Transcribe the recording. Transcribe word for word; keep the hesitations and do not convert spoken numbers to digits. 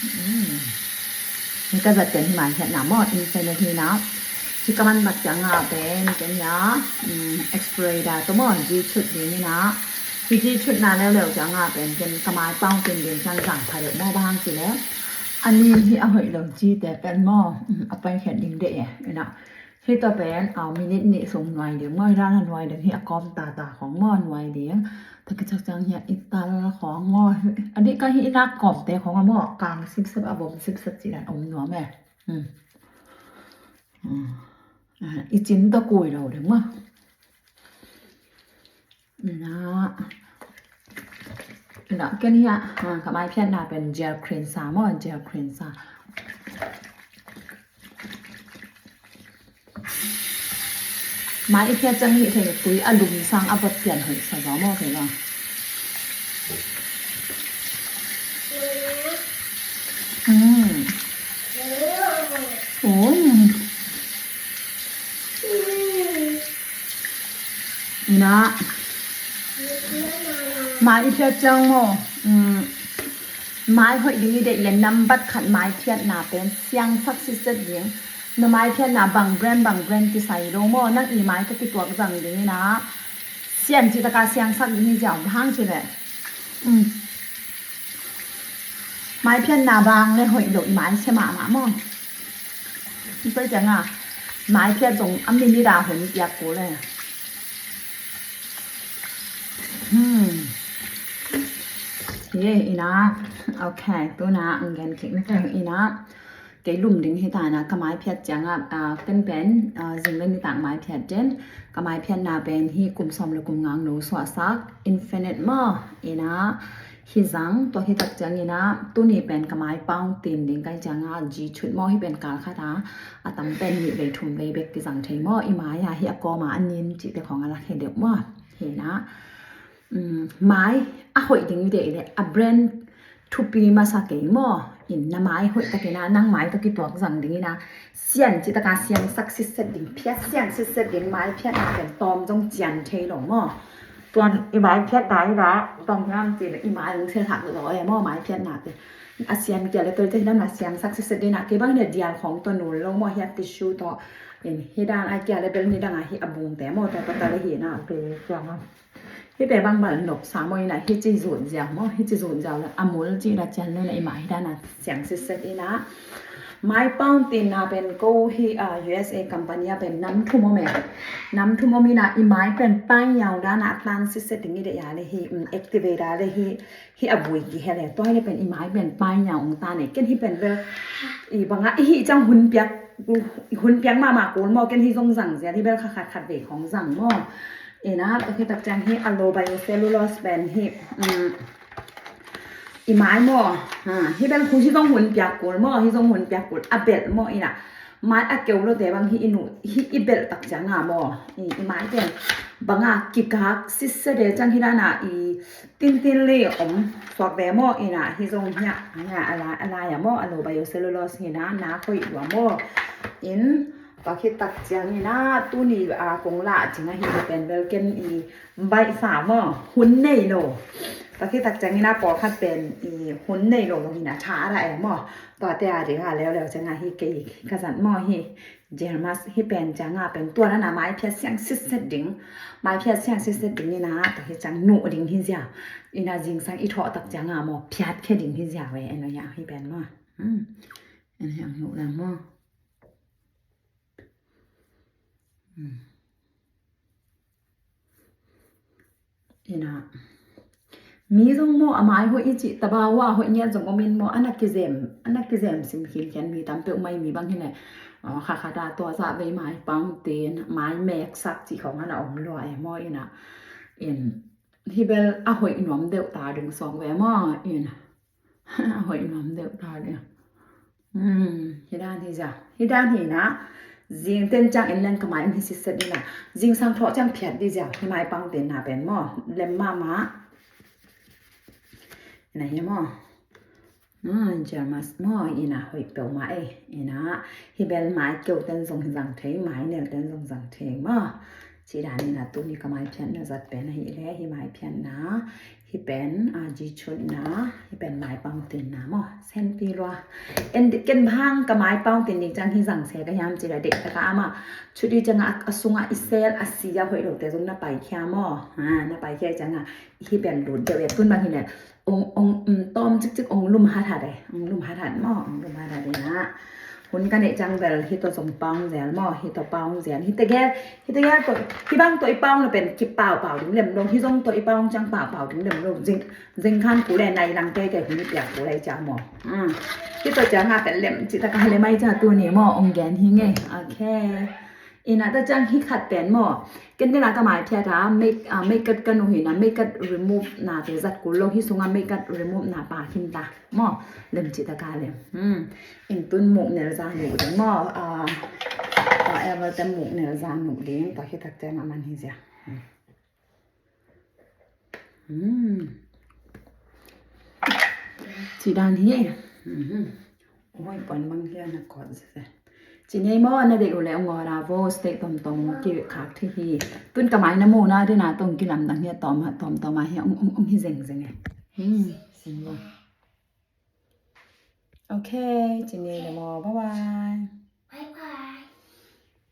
Hih ka zat pen hih mai khiatna maw, Infinity na. Hih ka man bak ciangah pen ken hia, explorator tawh maw, G-Shoot ding ina. Hih G-Shoot na leuleu ciangah pen ken ka mai pau tin ding ciang zang pha deuh maw, bang hang ci leh a nin hih a hoih lo G-te pen maw, a paikhiat ding deih e ina. Hih tawh pen minute nih sung nuai ding maw, hih dan a nuai ding, hih a kawm tata khawng maw nuai ding. Takicak ciang hih a i tal khawng maw, a dih ka hih i lak kawmte khawng a maw, kang sipsep a vom sipsep cih dan om nuam e. I cin tawh kui lo ding maw. Ina, ina ken hia, ka mai phiatna pen gel cleanser maw, gel cleanser. Mai i phiat ciang hih thei tui a lum sang a bot pian hoih sa zaw maw kei lo. Ina. Mai i phiat ciang maw, mai hoih ding i deih le nambat khat mai phiatna pen siangsak sitset ding. Na mai phiatna bang brand bang brand kisai lo maw, nang i mai tawh kituak zang ding ina. Sian citaka siangsak ding hi ziau, bang hang ci leh mai phiatna bang le hoih lo i mai sia mahmah maw. Pai ciangah mai phiat zong a minute a hun piak kul e. Ye ina. Ok, tuna ang gen kik na keng ina. Kei lum ding hi ta ina, ka mai phiat ciangah ken pen zing le nitak mai phiat den. Ka mai phiatna pen hi kum sawm le kum nga no suahsak Infinity maw ina. Hi zang, tua hi tak ciang ina, tuni pen ka mai pau tin ding kai ciangah G-Shoot maw, hi pen kal khat a, a tam pen nih vei thum vei bek kizang thei maw, i mai a hi a kawm a a nin cihte khawng a lak hi deuh maw. Hi ina. Mai a hoih ding i deih le a brand thupi masa kei maw. In na mai hoih tak ina, nang mai tawh kituak zang ding ina, sian citaka siangsak sitset ding, phiat sian sitset ding, mai phiatna pen tawm zong cian thei lo maw. Tuan i mai phiatna hi la, tawm hiam ci le i mai zong sia thak lo e maw, mai phiatna pen. A sian kia le tawite hi dan a siangsak sitset ding ina, kei bang hi le dial khawng tawh nul lo maw, hi a tissue tawh. In hi dan a kia le bel ni dang a hi a bungte maw, tawh tawh ta le hi ina, pe siang a. Hihte bang bal nop sa maw ina, hici zut ziau maw, hici zut ziau le a mul ci la cian lo na i mai hi dan a siang sitset ina. Mai pau tinna pen ko hi, U S A company a pen nam thum om e. Nam thum om ina i mai pen pai yau dan a tlan sitset ding i deih a le hi, activate a le hi, hi a vui kihel e. Tua hi le pen i mai pen pai yau ong tan e. Ken hi pen bel i bang a i hi ciang hun piak, hun piak mahmah kul maw, ken hi zong zang zia hi bel kha khat khat vei khawng zang maw. Ina, tua hi tak ciang hi aloe biocellulose pen hi, i mai maw, hi bel khu hi zong hun piak kul maw, hi zong hun piak kul a belh maw ina. Mai a keu lote bang hi i nu, hi i belh tak ciang a maw, i mai pen bang a kikak sitset de ciang hi dan a i tintin li om suak ve maw ina, hi zong hi a, hi a, a lai, a lai a maw, aloe biocellulose hi na, na hoih lua maw. In, tua khit tak ciang ina, tuni a kong lah cing a hi pen bel ken i baihsa maw, hun nei lo. Tua khit tak ciang ina pawlkhat pen i hun nei lo lo hi na, tha a ra e maw. Tuate a ding a leuleu ciang a hi kei ka zat maw hi. Gel mask hi pen ciang a pen tua na na mai phiat siang sitset ding. Mai phiat siang sitset ding ina, tua hi ciang nuh ding hi ziau. Ina zingsang i thawh tak ciang a maw, phiat khe ding hi ziau e, eno ya hi pen maw. Eno ya nuh na maw. Ina. Mi zong maw a mai hoih i cih taba ua hoih ngiat zong om in maw, a na kizem, a na kizem sim khin khian mi tam peuh mai mi bang hi le. Kha kha ta tua zah vei mai pau tin, mai mek sak cih khawng a na om lua e maw ina. In, hi bel a hoih nuam deuh ta ding suak ve maw in. A hoih nuam deuh ta ding. Hi dan hi zia. Hi dan hi na. Zing ten ciang en leng ka mai in hi sitset ding a. Zingsang thawh ciang phiat ding zia. Hi mai pau tinna pen maw. Lem mahmah. Ina hi maw. Gel mask maw ina hoih peuhmah e. Ina hi bel mai keu ten zong zang thei, mai nel ten zong zang thei maw. Ci dan in a tuni ka maiphiatna zat pen ahih leh, hih maiphiatna, hih pen, a, ji chutna, hih pen maipau tinna maw, senpi lua. En, ken bang ka maipau tin ding ciang hih zang se ka hiam ci leh, deih taka ama chut i ciang a, a sungah i sel a si a hoih lote zong na paikhia maw. A, na paikhia i ciang a, hih pen lut deuh e, tun bang hi leh, ong, ong, um, tawm cikcik ong lum hathat e, ong lum hathat maw, ong lum hathat e na. Hun ka neih ciang bel hih tawh zong pau zel maw, hih tawh pau zel. Hih tegel, hih tegel tawh, hih bang tawh i pau na pen kipaupau ding lem lo, hih zong tawh i pau ciang paupau ding lem lo. Zing, zing khan kul e, nai lang teitei hun i piak kul e ciang maw. Hmm. Hih tawh ciang a pen lem cih taka lem ai ciang tuni maw, ong gen hi ngei. Okay. Ina ta ciang hih khat pen maw. Ken dena ka maiphiat a, make, a, make up ka nuh hi na, make up remove nate zat kul lo, hih sunga make up remove na pa khin ta. Maw, lem cih taka lem. Hmm. Inn tun muk nel za nuh ding maw. A, a, ever te muk nel za nuh ding, ta hih tak ciang a man hi zia. Hmm. Hmm. Ci dan hi. Hmm. Oi, puan bang hian a kawt zia. Ci nei maw, na deih uh leh ong awl a vo, step tomtom kikhak thei hi. Tun ka mai na mu na dena tong kilamdang hi a, tom, tomtom a hi a, ong, ong, ong hi zengzeng e. Hmm, sing lo. Okay, ci nei le maw, bye bye.